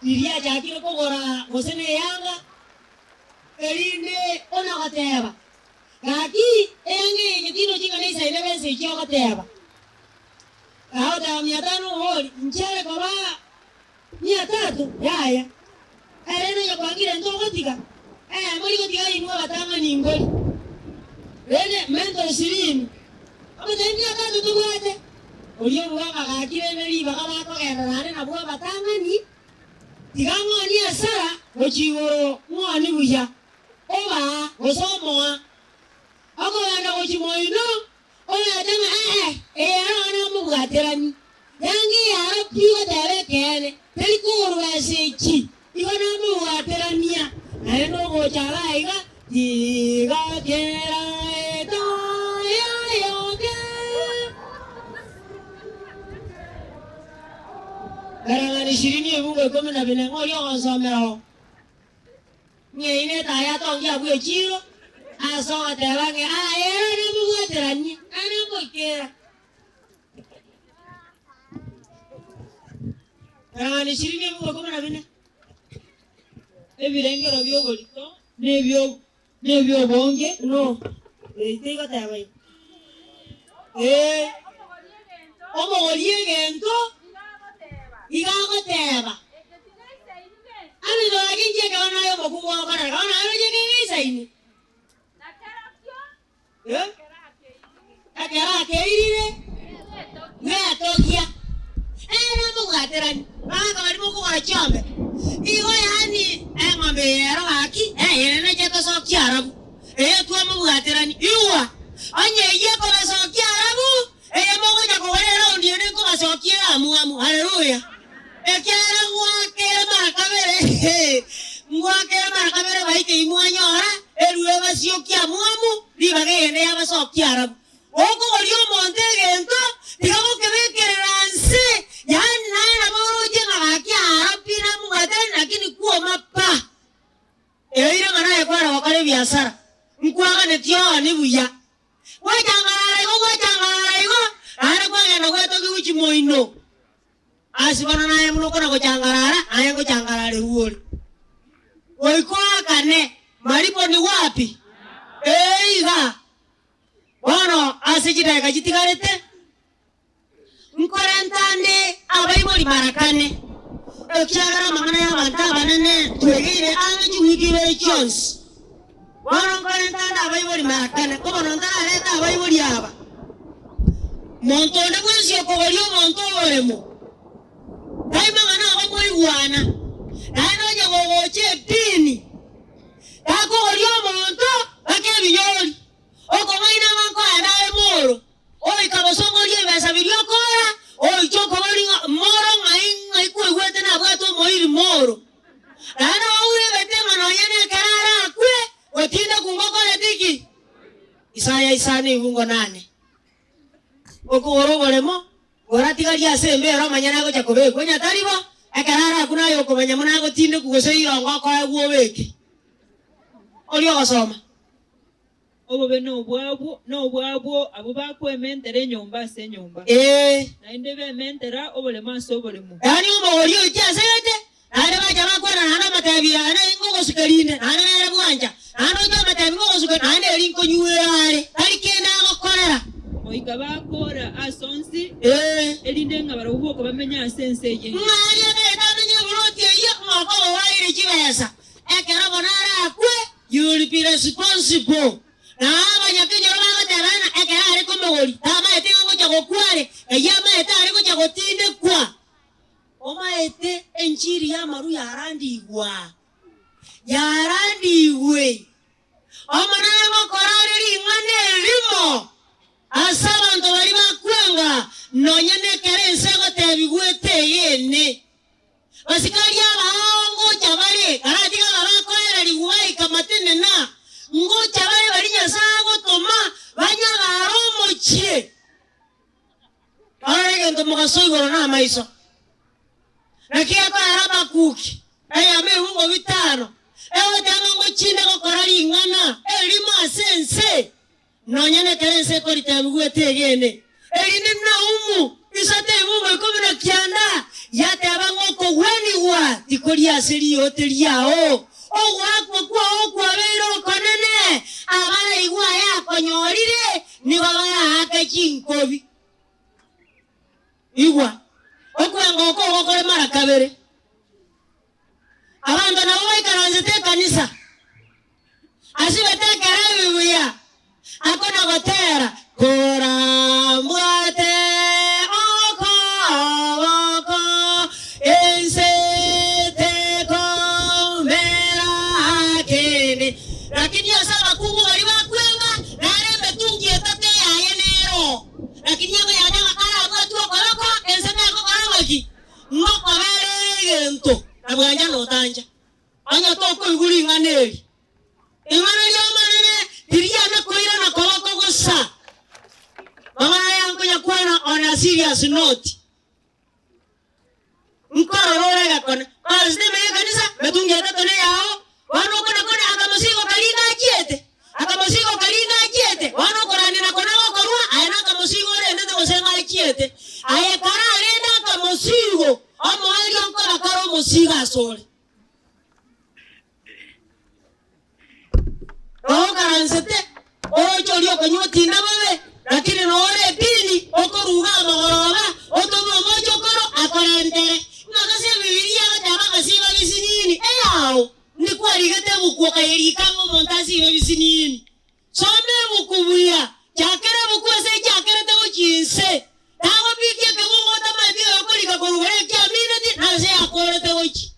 Riria achakire kogora gose neyanga, erinde ona goteba, Gaki, eyanga eye inche tindochi ng'a neisaine besa echi ogoteba. Agoteba mia tano obori, inche are koba mia tatu? Yaya. Ere nonya kwangire ntogotiga, ee, mori gotiga inwe abatang'ani ngori. Rende menta ishirini, Amatari mia tatu tobwate. Oria obuga ng'a gaki rende ribaga bakogenda naende nabwo abatang'ani, tiga ng'onie asara gochia igoro ng'onie buya, obaa gose omoa. Okogenda gochia moino, Ogacha ng'a ee, eye ero namobwaterani. Yanga eyaro pi goteba ekeene, teri kogorwa ase echi. Igo namobwaterania. Naende ogocha iga aiga, tiga kera etaya yoke. Karang'ana ishirini ebungo ikomi na bine, ng'a oria ogonsomera oo. Ng'ai netaya atongie abwo echiiro, ase ogoteba ng'a aye ere namobwateranie, na namoikera. Karang'ana ishirini ebungo ikomi na bine. Ebirengero bi'oborito na ebi'obonge. No, eye tigoteba igo. Ee, omogoria egento iga agoteba, Aminto gaki inche ekero naye omokungu ogokorera, bono naye roche kegeisaine. Eh? Ekero akeirire, bwetogia. Ere namobwaterani, bagaka baria bokogora chiombe. Igo yaani eng'ombe eye ero gaki, eye neche etosokia arabu. Eye twamobwaterani. Igwa! Onye eyio ekobasokia arabu, eye mogocha kogora eraundi ende nkobasokia ere amuamu. Haleluya! Ekiagera ngwakere mara kabere, ngwakere mara kabere baike imwanyora, erue ebasiokie amuamu, ribaga eyende yabasokia arabu. Okogoria omonto egento, tiga gokebekerera nse, yaani naye nabo oroche ng'a gaki aro pi namobwaterani lakini kwoma pa. Eira ng'a naye kware gokora ebiasara, nkwaganetie ooni buya. Gwachangarara igo, gwachangarara igo, naende kwagenda gwetogia chimoino. Ase bono naye buna okona gochangarara, naye ngochangararerwa ore. Goika oakane, malipo ni wapi? Ee iga. Bono ase chidakika chitigarete, Nkorenta nde abaibori mara kane, ekiagera amang'ana y'abanto abanene twegeire ang'e chiwiki ibere chionsi. Bono nkorenta nde abaibori mara kane, ko bono ntararete abaibori aba. Monto onde bwensi okogoria omonto oboremo, tai mang'ana agomoigwana, naende onye gogocha edini, takogoria omonto mpaka ebinyori. Okong'aina ng'a nkoenda are moro. Oika bosongoria ebesa biria okora, oiche okoboria ng'a moro ng'ai ng'ai kwaigwete nabwate omoiri moro. Naende oure ebete ng'a nonya nekero arakwe, gotindekwa ngokoreti ki? Isaya isano ebungo nane. Okogora oboremo, goratigarie ase embeera omonyene agocha kobekwa, onye tari bo, ekero arakwe naye okomanya buna agotindekwa gose rirongo okoegwa obeke. Oria ogosoma. Obobe nobwabwo, nobwabwo abwo bakwementera enyomba ase enyomba, Ee. naende bementera oboremo ase oboremo. Yaani omogori oiche ase gete, naende bacha bakwana naende omotebi aye naye ngogosuka rinde, naende nere bwancha, naende oche omotebi ngogosuka naende eri nkonywera are, tari kende agokorera. Goika bakoora ase onsi, Ee. erinde ng'a barabwo boka bamenye ase ense eye engiya. Ng'a aria atagete amenye eburoti eyio, ng'a okoba oaire chibesa, ekero bono arakwe, You will be responsible. Na abanyakenyoro bagoteba ng'a ekero are komogori tamaete ng'a ngocha gokwa are, eyio amaete are gocha gotindekwa. Omaete enchiri y'amaru yarandigwa, yarandigwe. Omonene ngokora are ring'ana erimo ase abanto baria bakwanga nonya nekero ense egotebigwa eteyene. Basikari abaao ngocha bare, karatiga aba bakoererigwa baika matenena, ngocha bare baria Nyasae agotoma banyagare omochie. Barore egento mogaso igoro namaiso. Naki ekoera Habakuki eyemo ebungo bitano, egoteba ng'a ngochinde gokora ring'ana erimo ase ense. Nonya nekero ense ekoriteebigwa etegene, erinde Naumu. Isato ebungo 19 yateba ng'a okogwenigwa tikori ase riote riao, ogoakwa kwao kwabeire okonene, abaraigwe aya akonyorire nigo baraake chinkobi. Igwa, okwenga oko ogokore mara kabere. Abanto nabo baikaransete ekanisa, asibete ekero ebibuya, akona gotera, Korambwate okoboko, ense tekomera kende. Lakini ase abakungu baria bakwenga, nare emetungi etato eyaye nero. Lakini akoyanya ng'a karabwatwe okoboko, ense tekokora ng'aki? Ngokobera egento na bwancha notancha. Onye tokoigwa ring'ana eri, ring'ana ri'Omonene tiriana koirana koboko gosa. Mang'ana aya nkonyakwana on a serious note. Nkorora ore egekone. Korosete ime y'ekanisa, metungi etato neyao, bono okona-kona akamosigo karia gachiete, akamosigo karia gachiete, bono okoranera kona gokorwa, aye nakamosigo orendete gose ng'achiete. Aye kararende akamosigo, omoerio nkoba kare omosigo asore. Roho okaransete, oroche oria okonywa otinda bobe, lakini nore edini okoruga amagoroba, otome omochokoro akorentere. Ng'a gose Ebibilia egoteba ng'a siba bisinini, eyao, ndi kwarigete ebuku okayerika ng'a omonto asibe bisinini. Soma ebuku buya, chakera ebuku ase echakerete gochia inse. Tagobikia ekebungo otamaeti oyokorika korwa igoro ekiamineti na ase yakoorete gochia.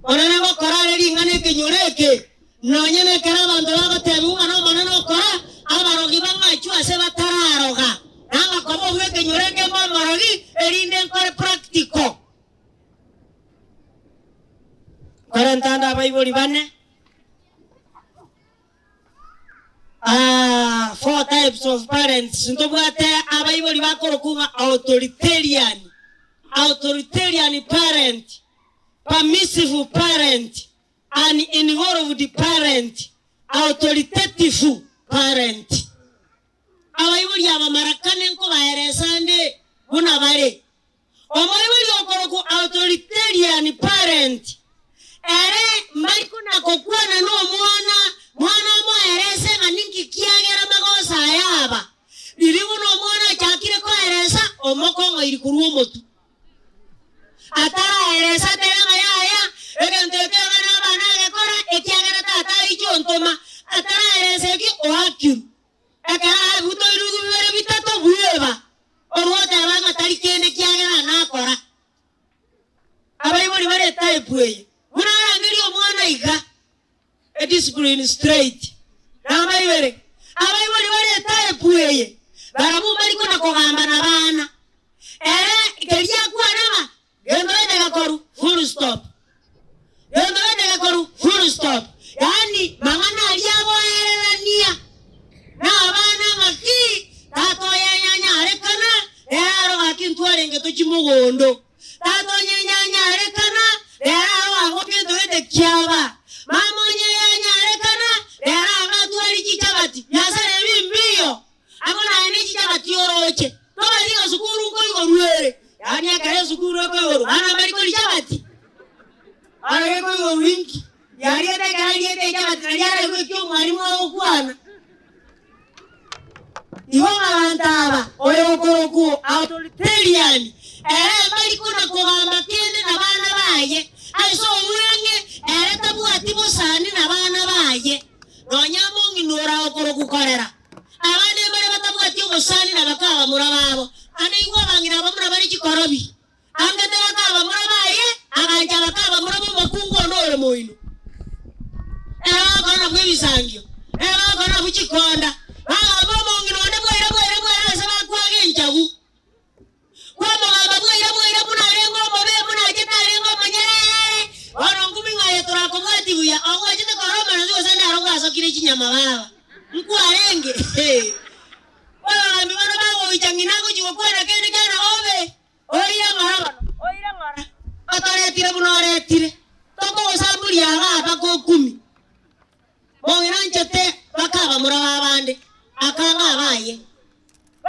Omonene ngokora are ring'ana ekenyoro eke, nonya nekero abanto bagotebigwa ng'a n'Omonene okora, abarogi bang'achwe ase batararoga, na ngakoba obwo ekenyoro eke mbe omorogi, erinde nkore practical. Nkorente ande abaibori bane. Ah, four types of parents. Ntobwate abaibori bakorokwa ng'a authoritarian, authoritarian parent, permissive parent, uninvolved parent, authoritative parent. Abaibori aba mara kane nkobaeresa nde buna bare. Omoibori okorokwa authoritarian parent, ere mbari kona-gokwana nomwana, mwana amoerese ng'a ninki kiagera magoso aya aba. Riria buna omwana achakire koeresa, omokong'oiri korwa omotwe. Ataraeresa atebe ng'a yaya, egento eke iga naba nagekora, ekiagera tata aiche ontoma. Ataraeresa ekio, oakirwe. Ekero abutoirwe bibere bitato bweba, orwo oteba ng'a tari kende kiagera nakora. Abaibori bare etype eye, buna arangerie omwana iga, ediscipline straight. Namba ibere, abaibori bare etype eye, barabwo mbari kona kogamba nabana. Ere keria akwana ng'a gento gete gekoru, full stop. Gento gete gekoru, full stop. Yaani mang'ana aria agoererania na abana ng'a ki, tata oye anyanyarekana, rero aro gaki ntwarenge tochie mogondo. Tata onye nyanyarekana, rero aro gaki gento gete kiaba. Mama onye yanyarekana, rero anga atwari chichabati. Biasara ebi mbiyo. Amo naye ne chichabati oroche. Tobari ng'a sukuru nkoigorwa ere. Yaani ekero esukuru ekoigorwa, bana mbari koria chabati? Bono gekoigorwa inki? Yariete ekero ariete echabati nario araigwe eki omwalimu agokwana. Igo ng'abanto aba, oyo okorokwa authoritarian, ere mbari kona kogamba kende nabana baye, ase obweng'e ere tabwati bosani nabana baye, nonya among'ina ore okorokwa korera. Abande mbare batabwati obosani na bakabamura babo, ande igwa abang'ina abamura bare chikorobi. Angete bakabamura baye, agancha bakabamura b'omokungu onde ore moino. Ere bagakora nabwo ebisangio, ere bagakora nabwo chikonda, bagamba omong'ina onde bwaira bwaira bwaira ase bakwaga enchagu. Kwamogamba bwaira bwaira buna arenge omobe, buna achete arenge omonyerere. Bono nkumi ng'a aye torakobwatie buya, ogwachete korora omoranzi gose naro gwasokire chinyama baba. Nkwarenge? Abagambi bono bagoicha ng'ina agochia gokwana kende kiana obe, oire ng'ora bono, oire ng'ora. Otoretire buna oretire, tokogosamburia aba mpaka okumi. Mong'ina anchete bakabamura b'abande, akanga abaye.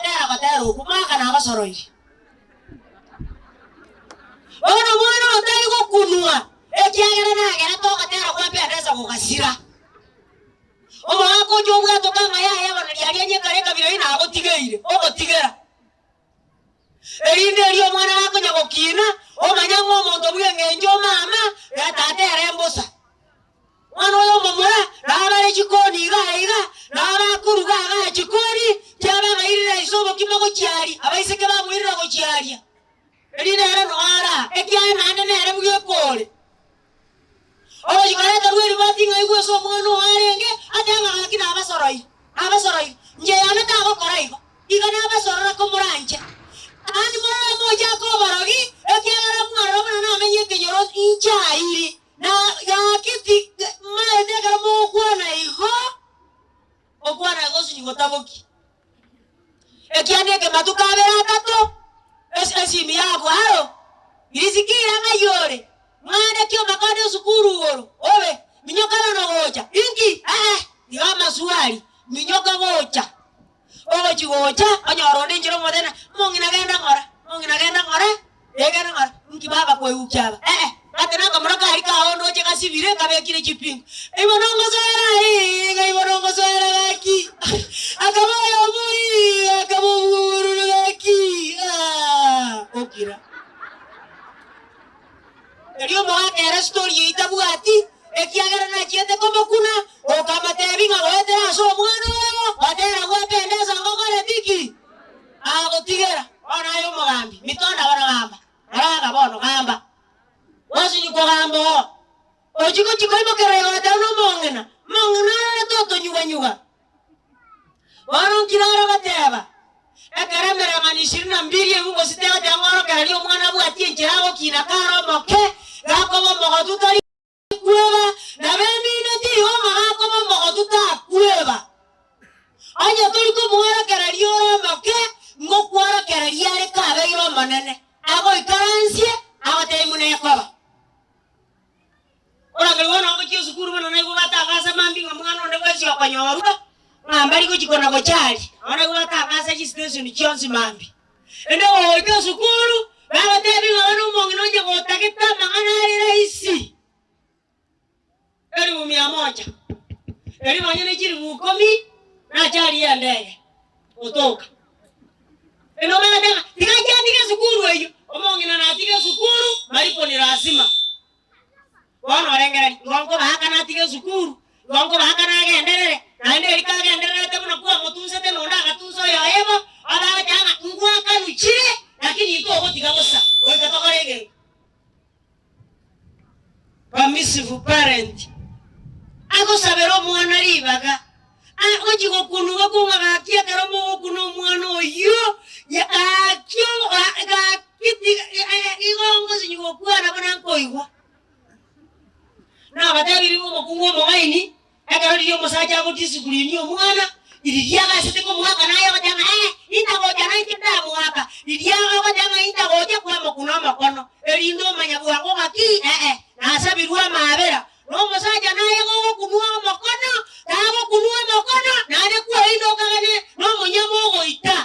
Togotera gotera okwo, Maka nabasoroiri. Bono omwana oyo tari gokunwa, ekiagera nagerete ogotera kwa Pendeza gogasira. Omogaka ocha obwatoka ng'a yaya bono riaria nyekare ekabira eyio nagotigeire, ogotigera. Erinde erio omwana gakonya gokina, omanye ng'a omonto bw'engencho omama, na tata ere mbosa. Omwana oyo omomura nabare chikoni iga aiga, na abakoruga igaa chikoni, chiabangairire ase obokima gochia aria, abaiseke bamoirire gochia aria. Erio nere noyo araa, ekiagera naende nere bweka ore. Ogochia koreta rw'eribati ng'a aigwe ase omwana oo arenge, atebe ng'a gaki nabasoroire, nabasoroire, inche yane tagokora igo, iga nabasorora komoranche. Naende morore mochake oborogi, ekiagera mwarora buna namenye ekenyoro inche airi. Na gaki ti maete ekero mogokwana igo, okwana igo osinyi gotaboki. Ekiagera eke matuko abere atato, ase esimi yabo aro, Irisikire ng'ai ore? Ng'ande ki omakande esukuru igoro? Obe, minyoka bono gocha. Inki? Ee, iga amaswali, minyoka gocha. Ogochi gocha, onyore onde inchera omotebia, omong'ina genda ng'ora, omong'ina genda ng'ora, ee genda ng'ora, inki baba kwaigukia aba? Ee, gati na akamura karia kao ndoche gasibire kabekire chipingu. Igo nongosoera aiga, igo nongosoera gaki, akaba oyomo iga, akaba obororo gaki, aah, okira. Erio omogaka ere story eyio tabwati, ekiagera nachiete komokuna, okamotebi ng'a goetera ase omwana oyo, gotera gwapendeza ngokoreti ki? Agotigera. Bono aye omogambi, mitonda bono gamba, rora bono gamba. Gwasinyi kogamba oo, ochie gochia koimokerera igoro tari nomong'ina, omong'ina orore totonyuganyuga. Bono nki nare goteba? Ekero emereng'anio ishirini na mbili eywo gose tegoteba ng'a orokererie omwana abwatie enchera agokina kare omoke, gakoba omogotu tari kweba, nabo emino tigo ng'a gakoba omogotu takweba. Onye tori komworokereria ore omoke, ngokworokereria are kabeire omonene, agoikaransie, agotebie buna ekoba. Oragerwe bono ngochia esukuru bono naigwe batangasa mambia ng'a mwana onde bwensi okonyorwa, ng'a mbari gochia kona gochari, nabo naigwe batangasa chistation chionsi mambia. Ende gogoika esukuru, bagotebia ng'a bono omong'ina onye gotagete amang'ana are rahisi, elifu mia moja, erio nonye ne chilifu ikomi, nacharie endege, gotoka. Ende omanyete ng'a tiga inche ntige esukuru eyio, omong'ina natige esukuru, malipo ni lazima. Bono orengereria, igo nkobaaka natige esukuru, igo nkobaaka nagenderere, naende erio kagendererete buna kwamotunsete na onde agatunsa oyoye bo, abe agoteba ng'a ngwakanuchire, lakini intogotiga bosa, goika tokore egento. Permissive parent, agosabera omwana ribaga, agochia gokunwa kong'a gaki ekero mogokuna omwana oyio, ya gaki gaki tiga igo ngosinyi gokwana buna nkoigwa. Nabatebirie ng'a omokungu omong'aini, Ekero riria omosacha agodisciplinia omwana, riria agasete komoaka naye ogoteba ng'a ee, intagocha nainche ndamoaka, riria agoteba ng'a intagocha kwamokuna omokono, erinde omanye bwango ng'a ki ee, nasabirwe amaabera. Na omosacha naye gogokunwa omokono, tagokunwa omokono, naende kwerinde okagane nomonyama ogoita.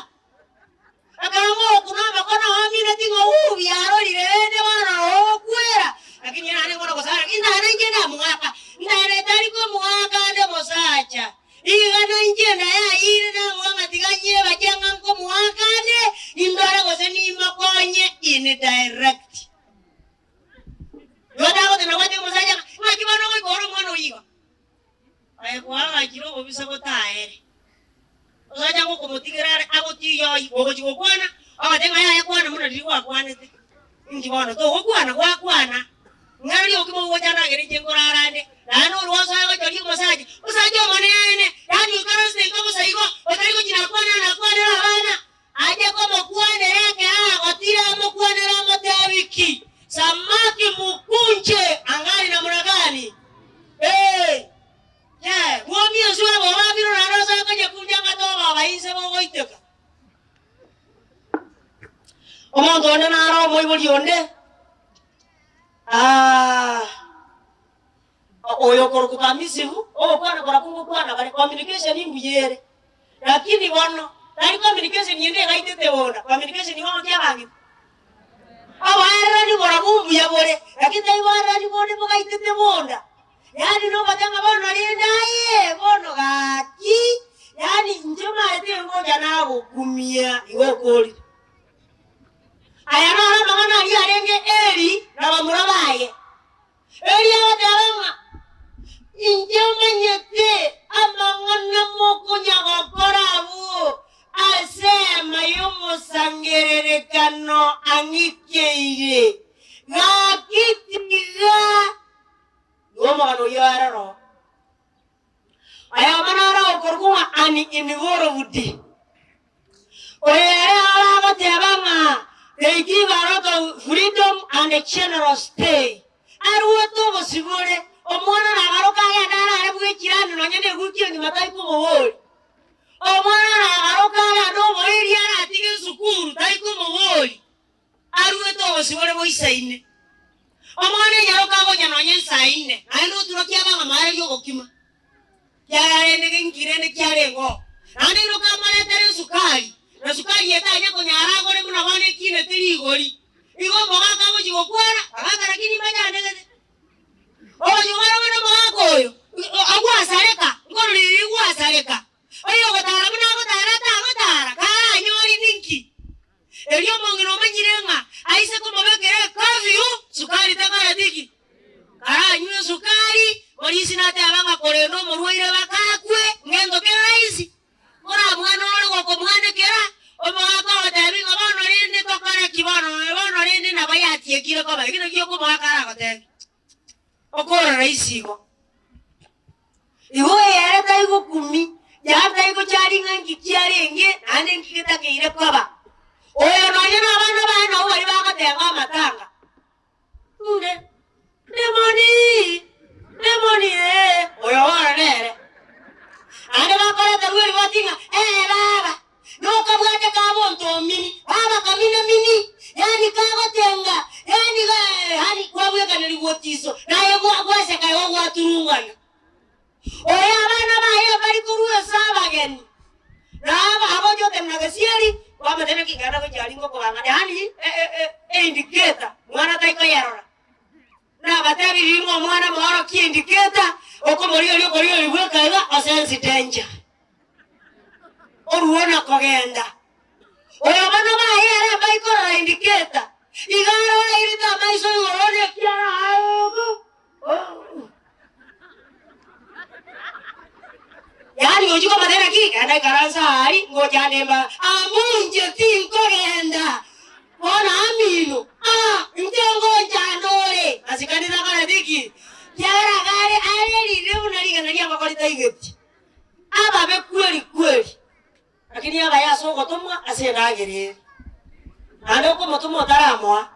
Ekero ngokuna omokono oo mineti ng'a uu, biarorire rende bono noro ogokwera, lakini naende bono gosara indane inche ndamoaka, ndane tari komoaka ande mosacha. Rigana inche ndayayire namoa ng'a tiga nyebache ng'a nkomoaka ande, indore gose nimokonye in direct. Igo tagoteba nabwate omosacha ng'a ng'aki bono ogoika ore omwana oyio iga. Aye kwagachire obobisa botaere. Osacha gokomotigera are agotiga oyio ogochia gokwana, ogoteba ng'a yaya kwana buna riria gwakwanete. Inki bono togokwana gwakwana, ng'a rioki mogocha ndagera inche nkorara ande, naende orwo osoe gochoria omosacha, omosacha omonene, yaani oikaransete inka bosa igo, otari gochia nakwana nakwanere abana, ache komokwanera ekero agotire amokwanere amotebi ki? Samaki mukunje angali namna gani? Ee. Ee, bwomia enswe bobabire naende osoe konyekunja ng'a togoba inse bogoiteka. Omonto onde naro omoibori onde, ah, oyo okorokwa permissive, ogokwana korokwo ngokwana bare, communication mbuya ere, lakini bono, tari communication ende egaitete boda, communication bono kiabangete. Oboererani borabwo mbuya bore, lakini tari boererani bonde bogaitete bonda. Yaani nogoteba ng'a bono rende aye, bono gaki, yaani inche maete ngocha nagokumia igo okorire. Aya naro amang'ana aria arenge Eli na bamura baye. Eli agoteba ng'a inche manyete amang'ana mokonya gokora abwo ase eema y'omosangererekano ang'ikeire. Gaki tiga Igo omogano oyio aroro. Oyomo naro okorokwa ng'a uninvolved. Oyo ere aragoteba ng'a they give a lot of freedom and general stay. Aruote obosibore, omwana nagaroka agende arare bw'echirani nonya neguki engima tari komoboria. Omwana nagaroka agende oboeeri aratige esukuru tari komoboria. Aruete obosibore boisaine. Omwana enyaroka agocha nonya ensaa ine, naende oturokia abang'a mareria obokima. Kiararende genki rende kiarenge oo. Naende iroka amoretere esukari, na sukari eye tanya konyara agore buna bono ekinete rigori. Igo omogaka agochia gokwana, Bagaka lakini mbachandegete. Ogochia gokwana buna omogaka oyo, agwasareka, nkorora riria gwasareka. Oyo ogotara buna agotara tagotara, karanyore ninki? Erio omong'ina omanyire ng'a aise komobekera ecurfew, sukari takoreti ki? Karanywe esukari, polisi nateba ng'a korende omorwaire bakakwe, ngento kere rahisi. Moramwana ore gokomwanekera, omogaka ogotebi ng'a bono rende tokore ki bono, bono rende nabo yatiekire koba, eki nakio okomogaka aragotebi. Okora rahisi igo. Igo ere tari gokumi, yaani tari gochari ng'a nki kiarenge naende nki getakeire koba. Oyo nonye nabana baye nabo baria bagoteba amatanga. Nde, Demoni, demoni ee, oyo bono nere. Naende bakoreta rweriboti ng'a ee baba, Nokabwate ka bonto omini, baba kamina mini, yaani kagotenga, yaani yaani kwabwekaneri gotiso, naye gwaseka igo gwaturungana. Oyo abana baye mbari korwa ase abageni, na agocha otenena gesieri, kwamotebia naki ngenda gochia aria ngokobang'ana, yaani eindicator, mwana tai koyerora. Nabatebirie ng'a omwana moorokie indicator, okomorioria okorioria bweka iga, osense danger. Orue na kogenda. Oyo bono baye ere mbaikorora indicator, iga arore airete amaiso igoro one ekiara aogo. Yaani gochia komanya naki, genda ikaransa aria, ngocha nemba, amunche tinkogenda. Bono amino, ah, inche ngocha ndore, masikani takoreti ki? Kiagera gare are rire buna rigena ri'engoko ritaigeti. Ababe kweri kweri, lakini abaye ase ogotomwa ase endagera ere. Naende okomotoma otaramoa,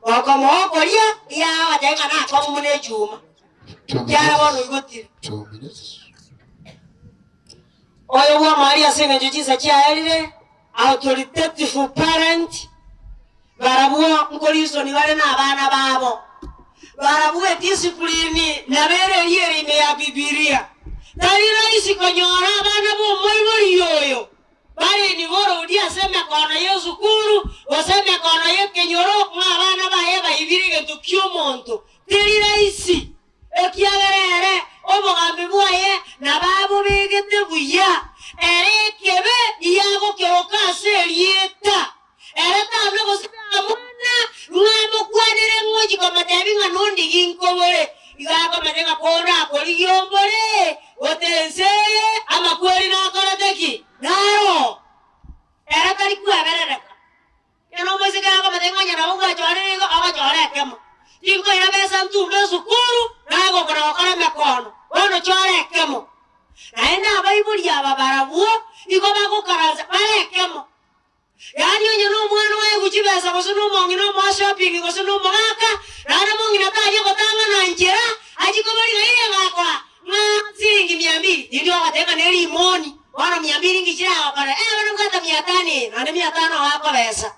gokomoa okoria, yao agotebi ng'a nakong'u buna echuma, kiara bono oigotire. Oyo bw'amaaria ase engencho chinsa chiaerire, authoritative parent, barabwo nkorisoni bare nabana babo. Barabwo ediscipline nabo ere eria ere ime ya Bibilia. Tari rahisi konyora abana b'omoibori oyo bare involved ase emekono y'esukuru gose emekono y'ekenyoro ng'a abana baye baibire egento ki'omonto. Teri rahisi. Ekiagera ere obogambi bwaye nababobegete buya, ere ekebe iyagokeroka ase erieta. Ere tana gose tamwana ng'a amokwanere ng'ochi komotebi ng'a nondigie nkobore. Igo akomanya ng'a korakorigie ombore, gote ense eye amakweri nakorete ki? Naro. Ere tari kweberereka. Ekero omoiseke akomanya ng'a onye nabo gwachorire igo, ogochora ekemo. Tinkoira besa ntumbe esukuru, naye gokona gokora emekono, bono chora ekemo. Naende abaibori aba barabwo igo bagokaransa bare ekemo. Yaani onye na omwana oegwe chibesa gose na omong'ina omoa shopping gose na omogaka, naende omong'ina taria gotang'ana nchera, achie koboria ng'a eye gakoa ng'a siringi mia mbili, tindi ogoteba ng'a ne rimoni, bono mia mbili nki chiragokora, eh bono bwata mia tano eye, naende mia tano gakobesa.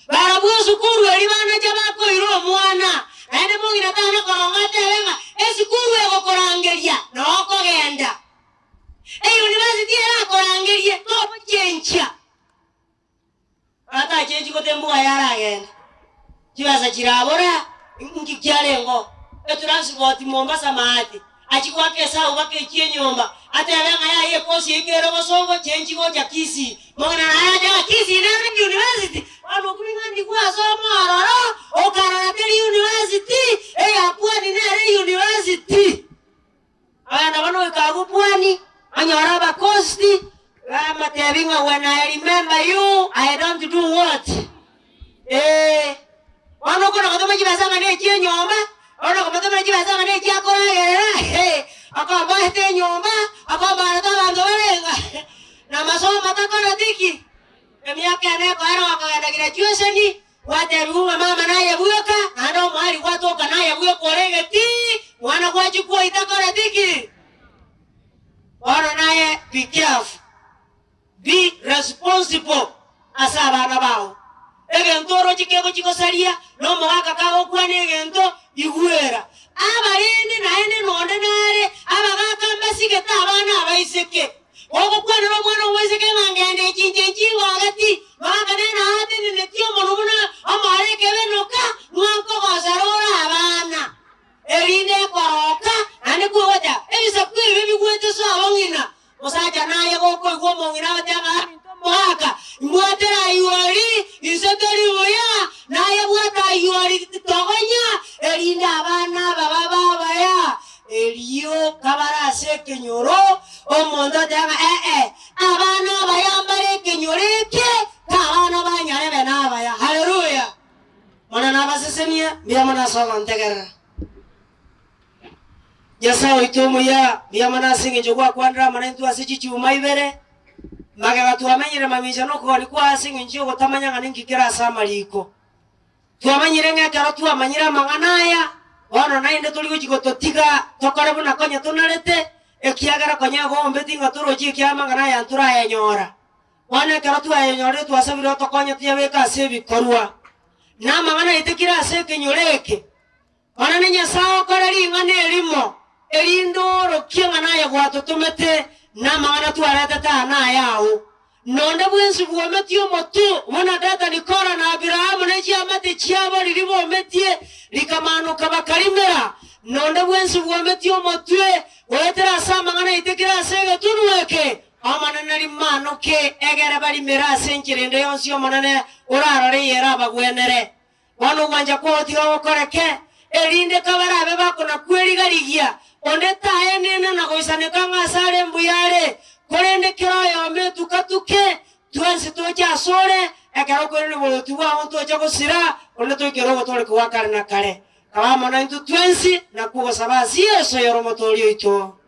Barabwo esukuru eria banacha bakoira omwana, naende mong'ina tana koronga atebe ng'a esukuru egokorangeria noo okogenda. Eyunivasiti erakorangerie togochenchia. Batachenchi gotembuga yaragenda, chibesa chirabora, nki kiarenge oo? Etransport Mombasa maate, achie goaka esabu baka echie enyomba, atebe ng'a yaya ekosi eyio kere bosongo chenchi gocha Kisii. Mong'ina naye atebe ng'a Kisii nere university? Bono okumi ng'a ndi gwasoma ororo, okarora teri university, eya pwani nere university. Abana bono goika agwo pwani, onyore abakosti, bamotebi ng'a when I remember you, I don't do what? Eeh. Bono okona gotoma chibesa ng'a ne echia enyomba, bono okomotomera chibesa ng'a ne echia akoragerera, hee, okomboete enyomba, okombarete abanto bare ng'a na masomo takoreti ki? Emiaka ene ekoera gokogenda graduation. Gwatebigwa ng'a mama naye bweka, naende omoerio gwatoka naye bweka ore egetii, mwana gwachia kwoita koreti ki? Bono naye be careful, be responsible ase abana bao. Egento oroche kegochia gosaria, na omogaka kagokwana egento, igwera. Abarende naende nonde nare, abagaka mbasigete abana abaiseke. Gogokwanera omwana omoiseke ng'a ngende echinche nchingogeti, mogaka nere naatenenetie omonwa buna omooro ekebenoka, ng'a nkogosera ore abana. Erinde ekoroka, naende kwegweta ebisaku ebibe bigwete sobo ng'ina. Mosacha naye gokoigwa omong'ina agoteba ng'a aminto omogaka, imbwatera ayio ori, inse tori buya, naye bwata ayio ori togonya, erinde abana aba babe abaya. Erio kabare ase ekenyoro, omonto oteba ng'a ee, abana abaya mbare ekenyoro eke, ka abana ba nyarebe nabaya. Haleluya! Mono nabasesenie, mbuya mono ase ogontegerera. Nyasae oito omuya, mbuya mono ase engencho gwakwanire amo naintwe ase chichuma ibere, magega twamenyire mamincha nokogania kwaye ase engencho y'ogotamanya ng'a ninki kere ase amariko. Twamanyire ng'a ekero twamanyire amang'ana aya, bono naende tori gochia gototiga tokore buna konya tonarete, ekiagera konya egombeti ng'a torochie ekiagera amang'ana aya ntorayanyora. Bono ekero twayanyorire twasabire otokonye toyabeke ase ebikorwa, na amang'ana aitekire ase ekenyoro eke. Monene Nyasae okore ring'ana erimo, erinde oorokie ng'a naye gwatotomete, na amang'ana twaretete aa nayao. Nonde bwensi bwometie omotu, buna Datani, Kora, na Abiramu, ne chiamate chiabo riria bometie rikamanoka bakarimera. Nonde bwensi bwometie omotwe goetera ase amang'ana aitekire ase egetunwa eke, Omonene rimanoke, egere barimere ase enchera ende yonsi Omonene orarore eyerabagwenere. Bono ogwancha kwao tiga gokoreke, erinde kabarabe bakona-kweriga-rigia, onde taenena na goisaneka ng'a asare mbuya are, korende kera oyomo etuka-tuke, twensi toche asore, ekero okoirania oboruoti bwao ntocha gosira, korende toikere ogotooreka gwa kare na kare. Kaba amo naintwe twensi, nakwo ogosaba ase Yeso oyore Omotooria oito.